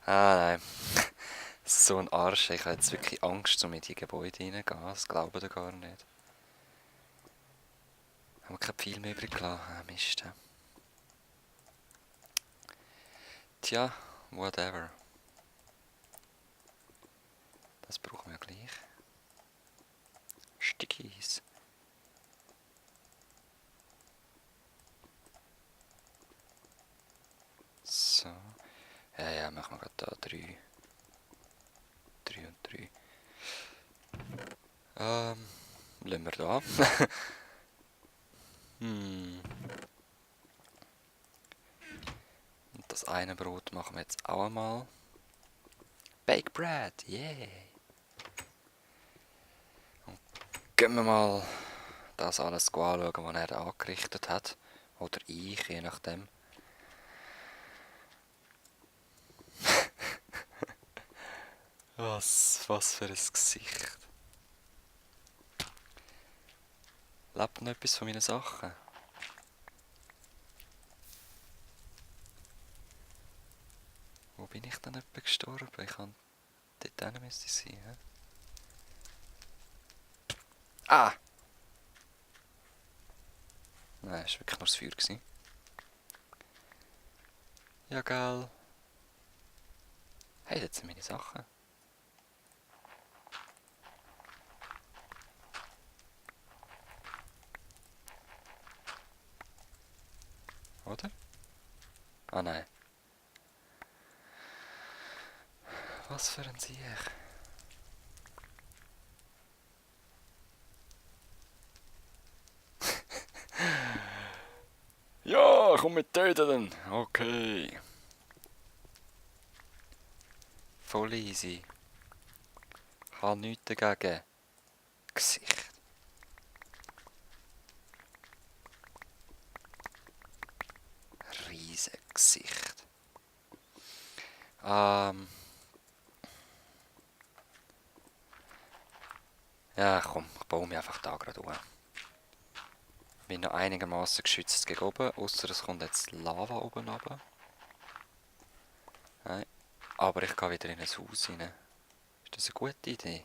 Ah, nein. So ein Arsch. Ich habe jetzt wirklich Angst, um in die Gebäude reingehen. Das glauben die gar nicht. Haben wir kein Pfeil mehr übrig gelassen? Ah, Mist. Tja, whatever. Das brauchen wir gleich. Stickies. So. Ja, ja, machen wir gerade da 3. 3 und 3. Lassen wir da. Und das eine Brot machen wir jetzt auch einmal. Bake Bread, yeah! Und gehen wir mal das alles anschauen, was er angerichtet hat. Oder ich, je nachdem. Was für ein Gesicht. Lebt noch etwas von meinen Sachen? Wo bin ich dann etwa gestorben? Ich kann dort hin müsste ich sein. He? Ah! Nein, es war wirklich nur das Feuer gewesen. Ja, geil. Hey, das sind meine Sachen. Oder? Ah, nein. Was für ein Sieg. Ja, komm mit töten. Okay. Voll easy. Ich habe nichts dagegen. Gesicht. Riesen Gesicht. Ja, komm, ich baue mich einfach da gerade um. Bin noch einigermaßen geschützt gegen oben, außer es kommt jetzt Lava oben runter. Nein. Aber ich gehe wieder in ein Haus rein. Ist das eine gute Idee?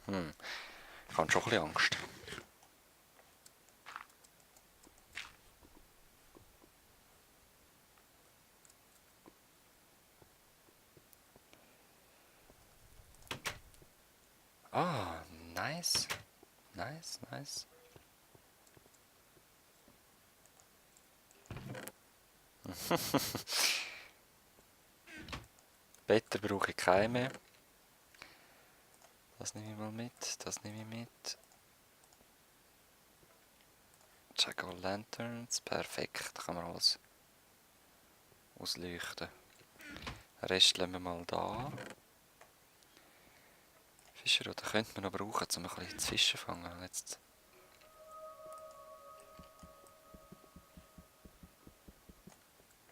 Ich habe schon ein bisschen Angst. Ah, nice. Nice, nice. Better brauche ich keine mehr. Das nehme ich mal mit, das nehme ich mit. Jack-o'-lanterns, perfekt, da kann man alles ausleuchten. Den Rest lassen wir mal da. Fischer, oder könnte man noch brauchen, um ein bisschen zu fischen fangen. Jetzt.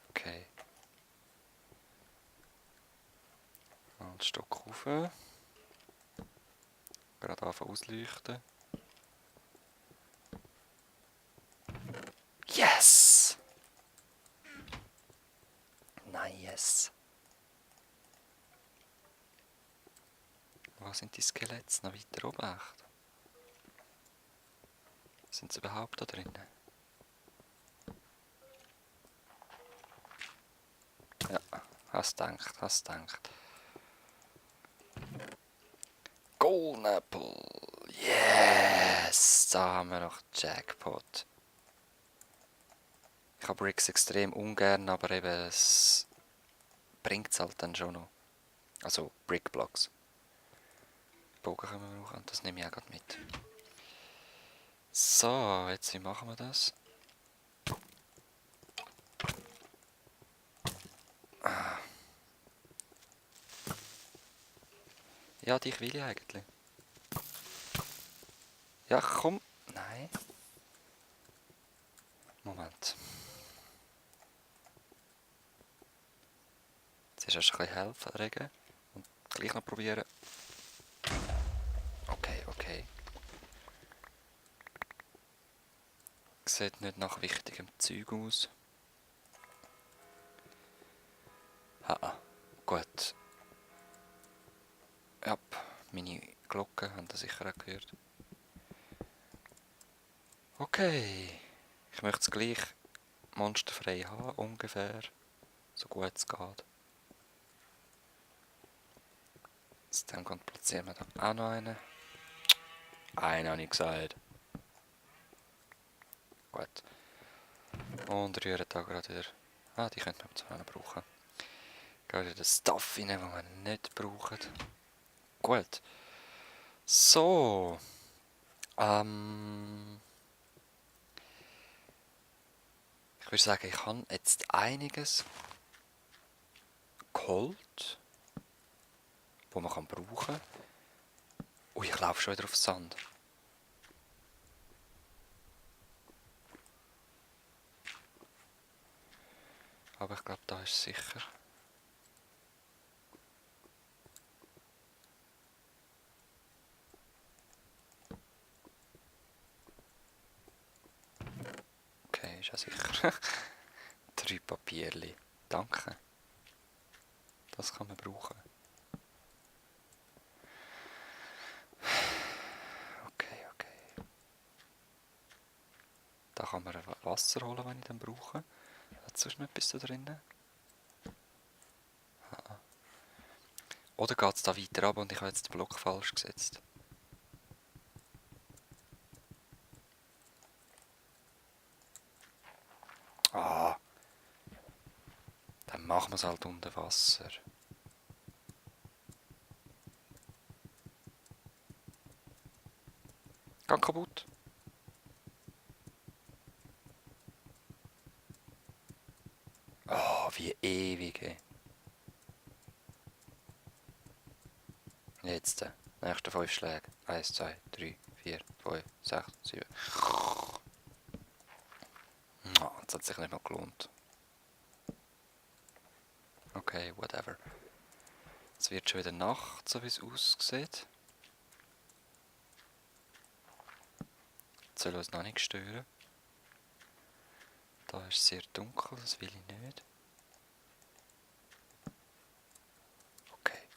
Okay. Mal einen Stock rauf. Gerade anfangen ausleuchten. Yes! Nice. Wo sind die Skelette? Noch weiter oben, echt? Sind sie überhaupt da drinnen? Ja, hast gedacht, hast gedacht. Golden Apple! Yes! Da haben wir noch Jackpot. Ich habe Bricks extrem ungern, aber eben es bringt es halt dann schon noch. Also Brickblocks. Bogen können wir brauchen, das nehme ich auch gerade mit. So, jetzt wie machen wir das? Ja, dich will ich eigentlich. Ja, komm. Nein. Moment. Jetzt erst ein bisschen helfen, regen. Und gleich noch probieren. Okay, okay. Sieht nicht nach wichtigem Zeug aus. Ah, gut. Ja, meine Glocke haben das sicher auch gehört. Okay. Ich möchte es gleich monsterfrei haben, ungefähr. So gut es geht. Dann platzieren wir da auch noch einen. Einen habe ich gesagt. Gut. Und rühren da gerade wieder. Ah, die könnten wir zwar noch brauchen. Gerade wieder den Stuff rein, den wir nicht brauchen. Gut. So. Ich würde sagen, ich habe jetzt einiges geholt, das man brauchen kann. Ui, ich laufe schon wieder auf Sand. Aber ich glaube, da ist es sicher. Okay, ist ja sicher. 3 Papierli. Danke. Das kann man brauchen. Okay, okay. Da kann man Wasser holen, wenn ich dann brauche. Hat sonst noch etwas da drin? Oder geht es da weiter ab und ich habe jetzt den Block falsch gesetzt? Ah, dann machen wir es halt unter Wasser. Geht kaputt. Ah, wie ewig. Jetzt, nächste 5 Schläge. 1, 2, 3, 4, 5, 6, 7. Oh, das hat sich nicht noch gelohnt. Okay, whatever. Es wird schon wieder Nacht, so wie es aussieht. Das soll uns noch nicht stören. Da ist es sehr dunkel, das will ich nicht. Okay.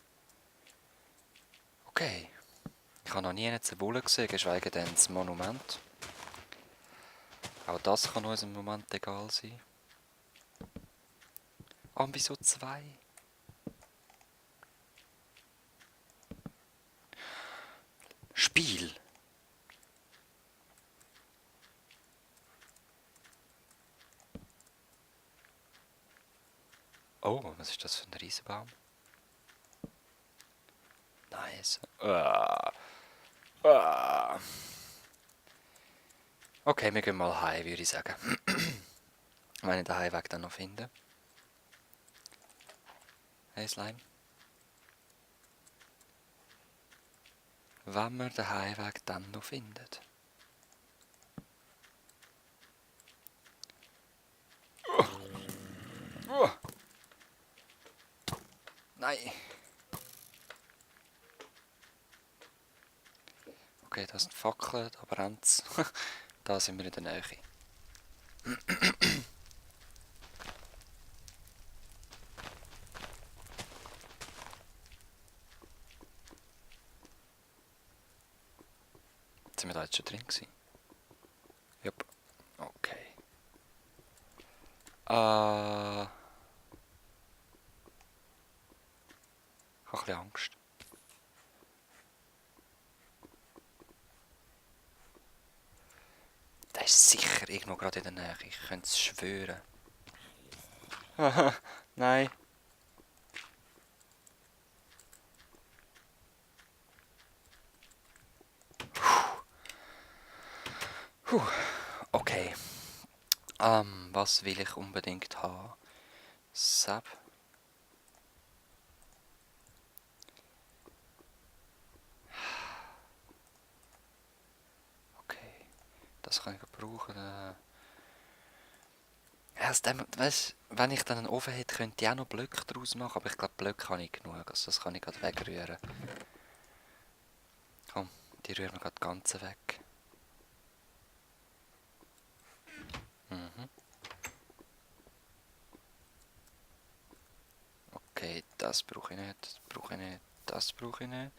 Okay. Ich habe noch nie eine Zebule gesehen, geschweige denn das Monument. Auch das kann uns im Moment egal sein. Ah, wieso 2? Spiel! Oh, was ist das für ein Riesenbaum? Nice. Okay, wir gehen mal heim, würde ich sagen. Wenn ich den Heimweg dann noch finde. Hey Slime. Wenn wir den Heimweg dann noch findet. Nein. Okay, das sind Fackeln, da brennt's. Da sind wir in der Nähe. Sind wir da jetzt schon drin gewesen? Jupp. Okay. Ich habe ein bisschen Angst. Der ist sicher irgendwo gerade in der Nähe. Ich könnte es schwören. Nein. Okay. Was will ich unbedingt haben? Sap. Okay. Das kann ich brauchen. Erst weißt, wenn ich dann einen Ofen hätte, könnte ich auch noch Blöcke daraus machen, aber ich glaube, Blöcke habe ich genug. Also das kann ich gerade wegrühren. Komm, die rühren wir gerade ganz weg. Mhm. das brauche ich nicht, das brauche ich nicht, das brauche ich nicht.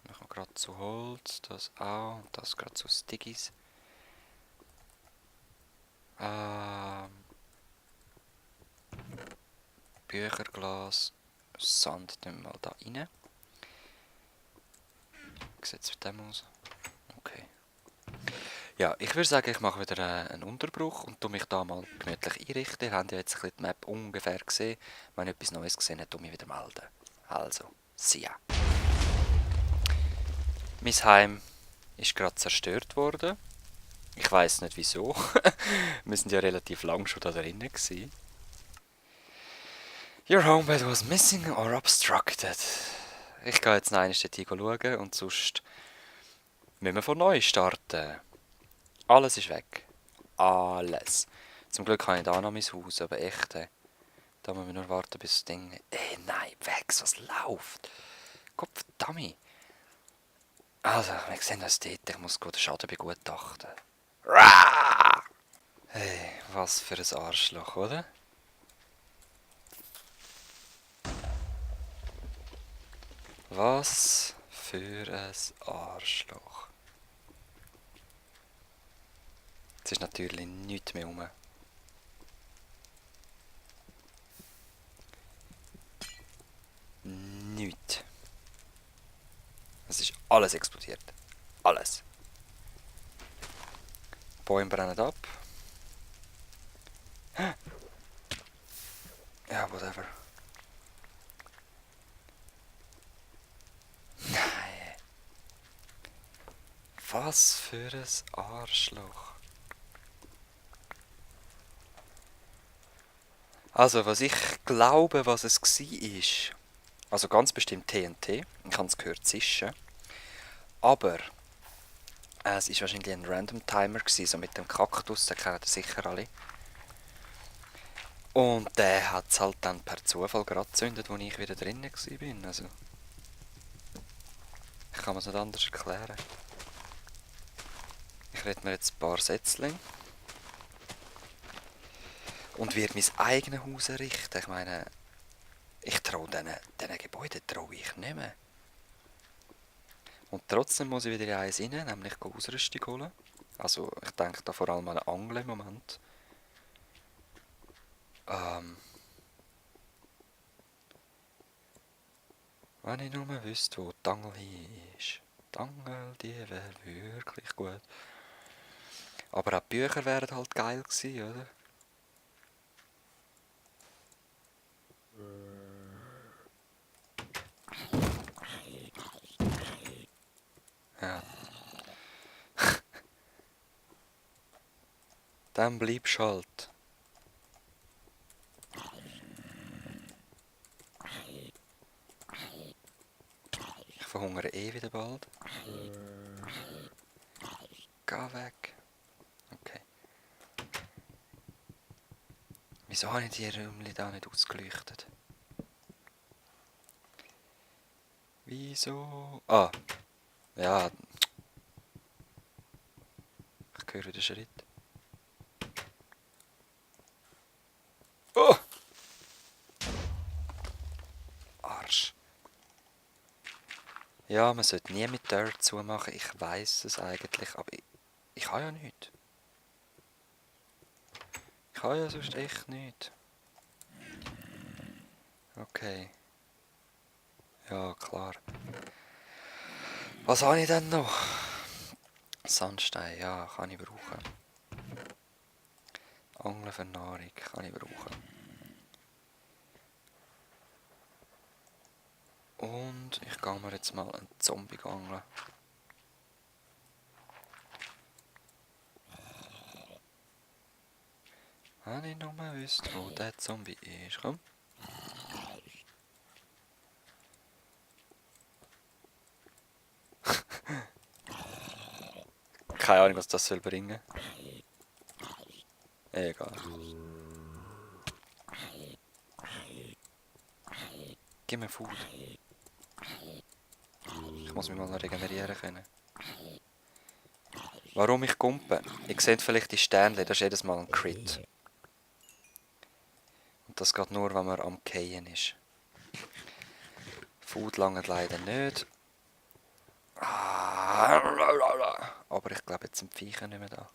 Machen wir gerade zu Holz, das auch, und das gerade zu Stickies. Bücherglas, Sand tun wir mal da rein. Wie sieht es mit dem aus? Okay. Ja, ich würde sagen, ich mache wieder einen Unterbruch und tu mich da mal gemütlich einrichten. Ihr habt ja jetzt ein bisschen die Map ungefähr gesehen. Wenn ich etwas Neues gesehen habe, tu mich wieder melden. Also, see ya. Mein Heim ist gerade zerstört worden. Ich weiß nicht wieso. Wir sind ja relativ lang schon da drinnen gewesen. Your homebed was missing or obstructed. Ich gehe jetzt noch einmal dort schauen und sonst müssen wir von neu starten. Alles ist weg. Alles. Zum Glück habe ich da noch mein Haus, aber echt. Da müssen wir nur warten, bis das Ding... nein, weg, was läuft? Gott verdammt. Also, wir sehen das dort. Ich muss gut den Schaden begutachten. Hey, was für ein Arschloch, oder? Was für ein Arschloch. Jetzt ist natürlich nichts mehr rum. Nichts. Es ist alles explodiert. Alles. Bäume brennen ab. Ja, whatever. Nein. Was für ein Arschloch. Also, was ich glaube, was es war, also ganz bestimmt TNT. Ich habe es gehört zischen. Aber es war wahrscheinlich ein Random Timer, so mit dem Kaktus, den kennt ihr sicher alle. Und der hat es halt dann per Zufall gerade gezündet, als ich wieder drinnen war. Also, ich kann mir es nicht anders erklären. Ich rede mir jetzt ein paar Sätzchen. Und werde mein eigenes Haus errichten. Ich meine, ich traue diesen Gebäuden traue ich nicht mehr. Und trotzdem muss ich wieder in eins rein, nämlich Ausrüstung holen. Also ich denke da vor allem an einen Angel im Moment. Wenn ich nur wüsste, wo die Angel hier ist. Die Angel, die wäre wirklich gut. Aber auch die Bücher wären halt geil gewesen, oder? Ja. Dann bleibst du halt. Ich verhungere eh wieder bald. Geh weg. Okay. Wieso habe ich die Räumchen da nicht ausgeleuchtet? Wieso? Ah. Ja. Ich höre den Schritt. Oh! Arsch. Ja, man sollte nie mit Dirt zumachen. Ich weiss es eigentlich, aber ich habe ja nichts. Ich habe ja sonst echt nichts. Okay. Ja, klar. Was habe ich denn noch? Sandstein, ja, kann ich brauchen. Angeln für Nahrung, kann ich brauchen. Und ich gehe mir jetzt mal einen Zombie angeln. Wenn ich nur wüsste, wo der Zombie ist, komm. Keine Ahnung, was das soll bringen. Egal. Gib mir Food. Ich muss mich mal regenerieren können. Warum ich kumpe? Ihr seht vielleicht die Sternchen, das ist jedes Mal ein Crit. Das geht nur, wenn man am Fallen ist. Food langt leider nicht. Aber ich glaube, jetzt sind die Viecher nicht mehr da.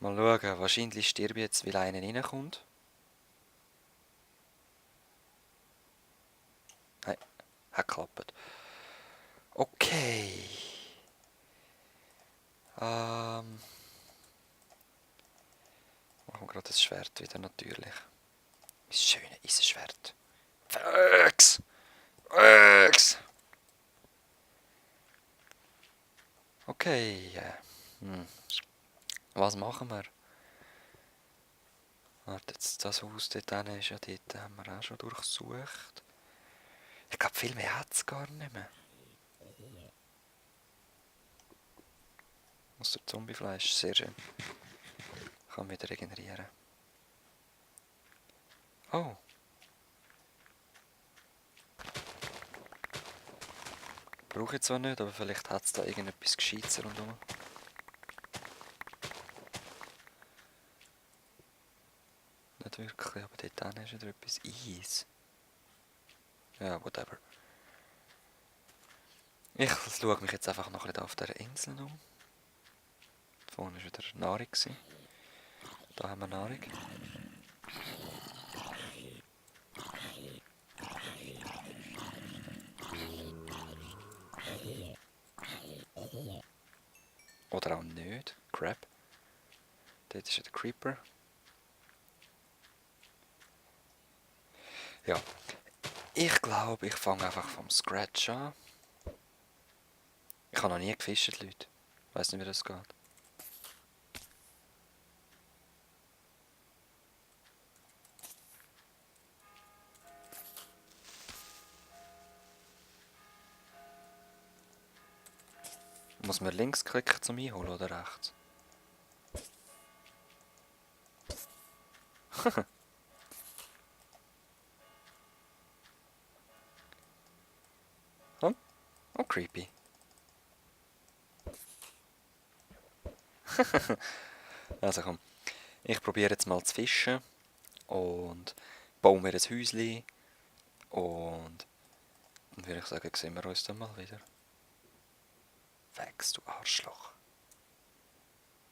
Mal schauen, wahrscheinlich stirb ich jetzt, weil einer reinkommt. Nein, hat geklappt. Okay. Machen wir gerade das Schwert wieder natürlich. Mein schönes Eisenschwert. Füchs! Füchs! Okay. Was machen wir? Warte, jetzt das Haus dort hinten ist ja dort, haben wir auch schon durchsucht. Ich glaube, viel mehr hat es gar nicht mehr. Aus der Zombiefleisch, sehr schön. Kann wieder regenerieren. Oh. Brauche ich zwar nicht, aber vielleicht hat es da irgendetwas Gescheites rundherum. Nicht wirklich, aber dort hinten ist wieder etwas Eis. Ja, whatever. Ich schaue mich jetzt einfach noch ein bisschen auf dieser Insel um. Da vorne war wieder Nahrung. Da haben wir Nahrung. Oder auch nicht. Crap. Dort ist ja der Creeper. Ja. Ich glaube, ich fange einfach vom Scratch an. Ich habe noch nie gefischt, Leute. Ich weiss nicht, wie das geht. Muss man links klicken zum Einholen oder rechts? Oh, oh creepy. Also komm, ich probiere jetzt mal zu fischen und baue mir ein Häuschen und dann würde ich sagen, sehen wir uns dann mal wieder. Fax, du Arschloch.